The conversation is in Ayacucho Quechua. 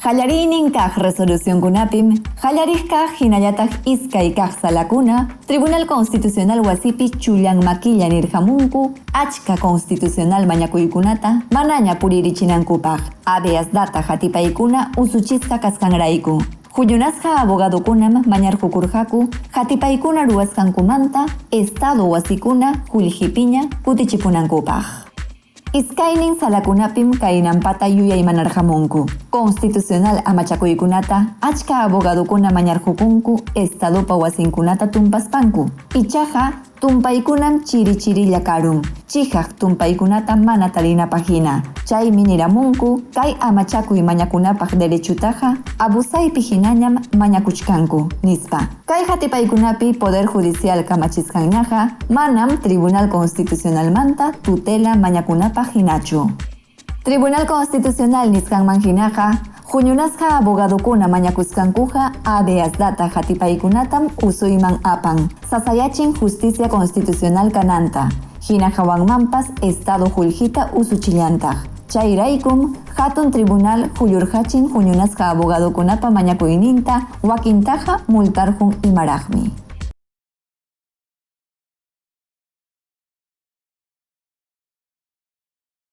Qallariynin kaq resolucionkunapim qallariq kaq hinallataq iskay kaq salakuna Tribunal Constitucional wasipi chullan makilla nirqamunku achka constitucional mañakuykunata manaña puririchinankupaq habeas data hatipaykuna usuchisqa kasqanrayku. Huñunasqa abogadokunam mañarqukurqaku hatipaykuna ruwasqankumanta Estado wasikuna qullqipiña kutichipunankupaq. Iskaynin salakunapim kaynampata yuyaymanarqamunku. Constitucional amachakuykunata achka abogadokuna mañarqukunku Estadopa wasinkunata tumpaspanku. Ichaqa tumpaykunam chiri chirilla karun, chihaq tumpaykunata mana tarinapaq hina. Chaymi niramunku kay amachakuy mañakunapaq derechutaqa abusaypi hinañam mañakuchkanku, nispa. Kay hatipaykunapi Poder Judicial kamachisqanñaqa manam Tribunal Constitucionalmanta tutela mañakunapaq hinachu. Tribunal Constitucional nisqanman hinaqa, huñunasqa abogadokuna mañakusqankuqa habeas data hatipaykunatam usuyman apan, sasayachin justicia constitucional kananta, hina hawanmanpas Estado qullqita usuchillantaq. Chayraykum Hatun Tribunal hullurqachin huñunasqa abogadokunapa mañakuyninta, wakintaqa multarqun imaraqmi.